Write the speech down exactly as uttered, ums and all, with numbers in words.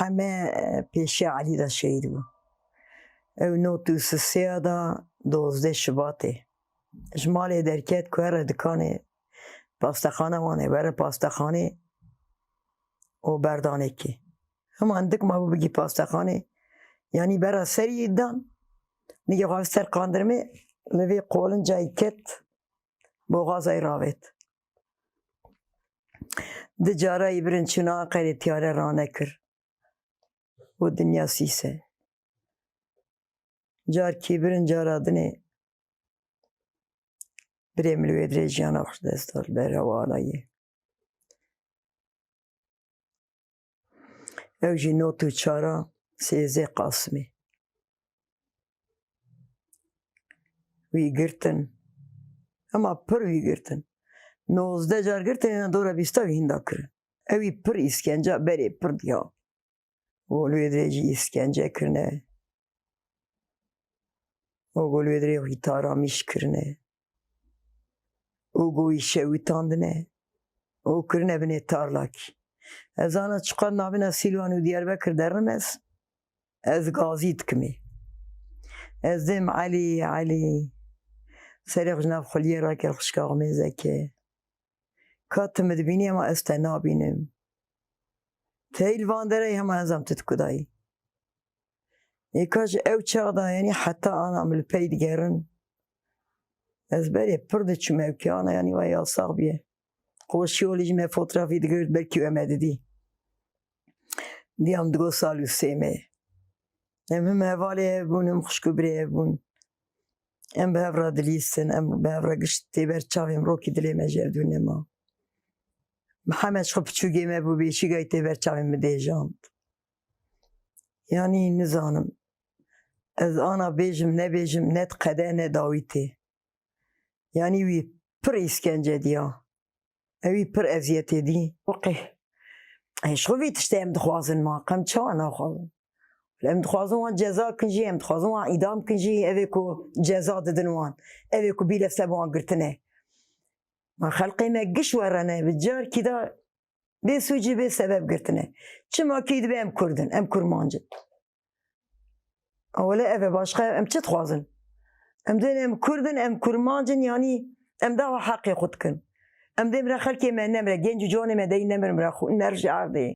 Em ê pêşiya Elî de şehîd bû. Ew nod û sê ya da dozdeh Şubatê ji malê derket ku here dikanê pastexana Wanê, were pastexanê û berdanê kê. Hema hindik mabû bigî pastexanê, yanî bera serî dan, nigê xwe ser qandirmê, li vê qolinca yî ket, boxaza yî ravêt. Di cara yî birin çûna qerê tiyare ranekir û dinya sîse. Carkî birin cara dinê birê min li wê dirê jiyana xwe ji dest da li ber hewa anayê. Ew jî nod û çar a sêzdeh Qasimê. Wî girtin. Hema pir wî girtin. Nozdeh car girtin, êna dora bîsta wî hinda kirin. Ew wî pir îskence, berê pir diya. Û li wê dirê jî îskence kirine. Û go li wê dirê xwî taramîş kirine. Û go wî şewitandine. Û kirine binê tarlakî. Ez ana çiqas navêna Sîlwan û Diyarbekir derim ez. Ez gazî dikimê. Ez dêm Elî, Elî. Serê xwe ji nav xuliyê rakel xişka xwe mêzeke. Ka tu min dibînî hema ez te nabînim. Tey li van derê hema ez em tu dikudayî. Êka ji ew çax da, yanî heta ana min li pey digerin. Ez berê pir diçûm ewkê ana, yanî wa yasax bûye. Qoşiyolî ji me fotografî digirt, belkî we me didî. Diyam digot sal û sê me. Em him hevalê hev bûn, him xwişk û birê hev bûn. Em bi hev re dilîstin, em bi hev re gişt tê ber çavê min, rokî dilê me ji hev dû nema. Mihemed ji xwe piçûkê me bû, bêşîgayî tê ber çavê min dêjand. Yanî nizanim. Ez ana bêjim, nebêjim, ne di qede, ne dawî tê. Yanî wî pir îskence diya. Ew wî pir eziyetê dî. Waqê. Ê, ji xwe vî tiştê em dixwazin ma, qe em çawa naxwazin? Em dixwazin wan ceza kin jî, em dixwazin wan îdam kin jî, ev ê ku ceza didin wan, ev ê ku bîle ser bi wan girtine. Ma xelqê me giş were ne, bi carkî de bê sûcî bê sebeb girtine. Çima kî dibe em Kurd in, em Kurmanc in. Ewle ev e, başqa em çi dixwazin? Em dên em Kurd in, em Kurmanc in, yanî em dawa heqê xwe dikin. Em dê mire xelkê me nemire, genc û ciwanê me dey nemir mire xwe, ner ji erdê.